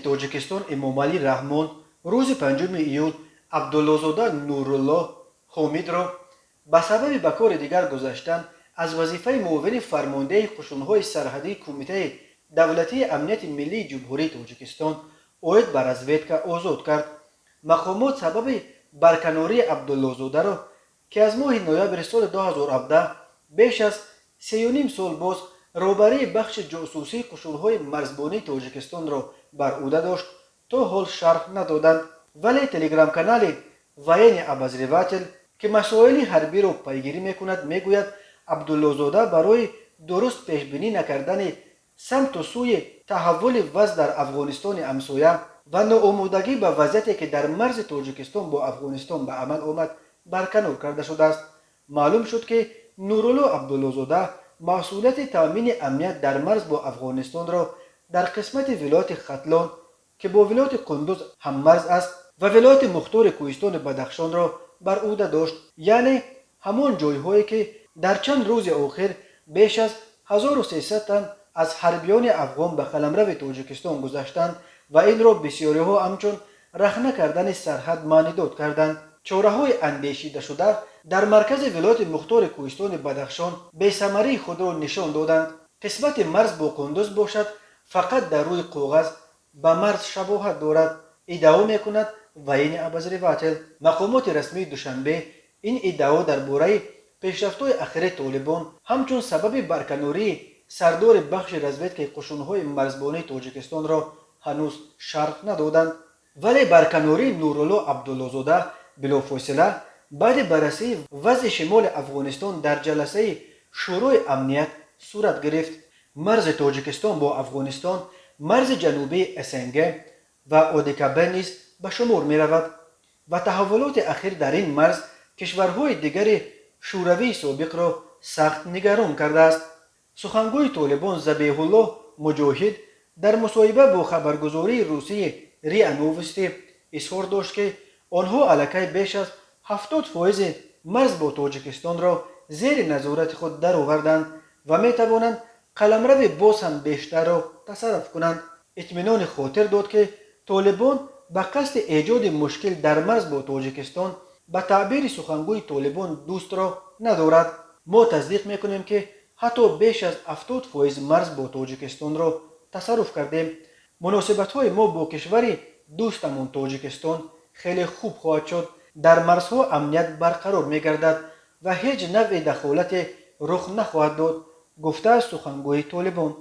Тоҷикистон Эмомалӣ Раҳмон рӯзи 5 июл Абдуллозода Нурулло Ҳомидро ба сабаби ба кори дигар гузаштан аз вазифаи муовини фармондеҳи қушунҳои сарҳадии Кумитаи давлатии амнияти миллии Ҷумҳурии Тоҷикистон оид ба разведка озод кард. Мақомот сабаби барканории Абдуллозодаро, ки аз моҳи ноябри соли 2017 беш аз 3,5 сол боз роҳбарии бахши ҷосусии қушунҳои марзбонии Тоҷикистонро бар ӯҳда дошт, то ҳол шарҳ надоданд. Вале телеграм-канали «Военный обозреватель», ки масоили ҳарбиро пайгирӣ мекунад, мегӯяд, Абдуллозода барои дуруст пешбинӣ накардани самту сӯи таҳаввули вазъ дар Афғонистони ҳамсоя ва ноомодагӣ ба вазъияте, ки дар марзи Тоҷикистон бо Афғонистон ба амал омад, барканор карда шудааст. Маълум шуд, ки Нурулло Абдуллозода масъулияти таъмини амният дар марз бо Афғонистонро дар қисмати вилояти Хатлон, ки бо вилояти Қундуз ҳаммарз аст, ва вилояти мухтори кӯҳистони Бадахшонро бар ӯҳда дошт, яъне ҳамон ҷойҳое, ки дар чанд рӯзи охир беш аз 1300 тан аз ҳарбиёни афғон ба қаламрави Тоҷикистон гузаштанд ва инро бисёриҳо ҳамчун рахна кардани сарҳад маънидод карданд. Чораҳои андешидашуда дар маркази вилояти мухтори кӯҳистони Бадахшон бесамарии худро нишон доданд. Қисмати марз бо Қундуз бошад, фақат дар рӯи коғаз ба марз шабоҳат дорад, иддао мекунад «Военный обозреватель». Мақомоти расмии Душанбе ин иддао дар бораи пешрафтҳои ахири Толибон ҳамчун сабаби барканории сардори бахши разведкаи қушунҳои марзбонии Тоҷикистонро ҳанӯз шарҳ надоданд. Вале барканории Нурулло Абдуллозода билофосила баъди баррасии вазъи шимоли Афғонистон дар ҷаласаи Шӯрои амният сурат гирифт. Марзи Тоҷикистон бо Афғонистон марзи ҷанубии СНГ ва ОДКБ низ ба шумор меравад ва таҳаввулоти ахир дар ин марз кишварҳои дигари Шӯравии собиқро сахт нигарон кардааст. Сухангӯи Толибон Забеҳуллоҳ Муҷоҳид дар мусоҳиба бо хабаргузории русии РИА Новости изҳор дошт, ки онҳо аллакай беш аз 70 фоизи марз бо Тоҷикистонро зери назорати худ дароварданд ва метавонанд қаламрави боз ҳам бештарро тасарруф кунанд. Итминони хотир дод, ки Толибон ба қасди эҷоди мушкил дар марз бо Тоҷикистон, ба таъбири сухангӯи Толибон, дӯстро надорад. Мо тасдиқ мекунем, ки ҳатто беш аз 70 фоиз марз бо Тоҷикистонро тасарруф кардем. Муносибатҳои мо бо кишвари дӯстамон Тоҷикистон хеле хуб хоҳад шуд. Дар марзҳо амният барқарор мегардад ва ҳеҷ навъи дахолате рух нахоҳад дод, гуфтааст сухангӯи Толибон.